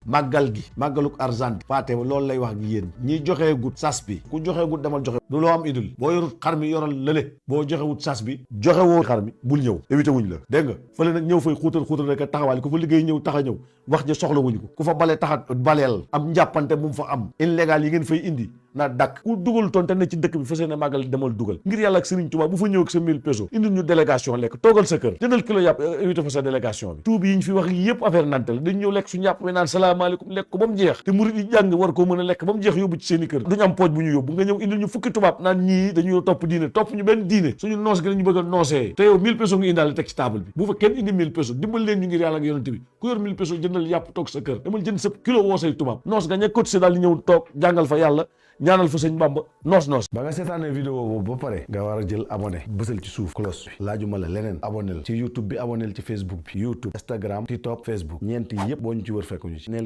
màggal gi màggaluk argent paate loolu lay wax ak yéen ñi joxee gut sas bi ku joxee gut demal joxe du loo am idul boo yorut xar mi yoral lële boo joxewut sas bi joxewoo xar mi bul ñëw évité wuñ la dégg nga fële nag ñëw fay xuutal rek a taxawaale ku fa liggéey ñëw tax a ñëw wax ja soxla wuñ ko ku fa bale taxa baleel am njàppante bu mu fa am illégal yi ngeen fay indi na dakk ku dugal toon te ne ci dëkk bi fas yéene màggal demal dugal ngir yàlla ak Serigne Touba bu fa ñëw ak sa 1000 pesos indil ñu délégation lekk toogal sa kër jëndal kilo yàpp invité fa sa délégation bi tuub yi ñu fi wax yëpp affaire nante la dañ ñëw lekk suñu yàpp mi naan salaamaaleykum lekk ko ba mu jeex te murid yi jàng war koo mën a lekk ba mu jeex yóbbu ci seen i kër duñu am pooj bu ñu yóbbu nga ñëw indil ñu fukki tubaab naan ñii dañu topp diine topp ñu benn diine suñu noos gi lañu bëgg a noosee te yow 1000 pesos nga indaale teg ci table bi bu fa kenn indi 1000 pesos dimbal leen ñu ngir yàlla ak yonent bi ku yor 1000 pesos jëndal yàpp toog sa kër demal jënd sa kilo woo say tubaab noos nga ña cotisé daal di ñëw toog jàngal fa yàlla ñaanal fa sëñ Bamba noos ba nga seetaanee vidéo boobu ba pare nga war a jël abonné bësal ci suuf cloche bi laajuma la leneen abonné ci YouTube bi abonné ci Facebook bi YouTube Instagram TikTok Facebook ñeent yi yëpp boo ñu ci wër fekkuñu ci neel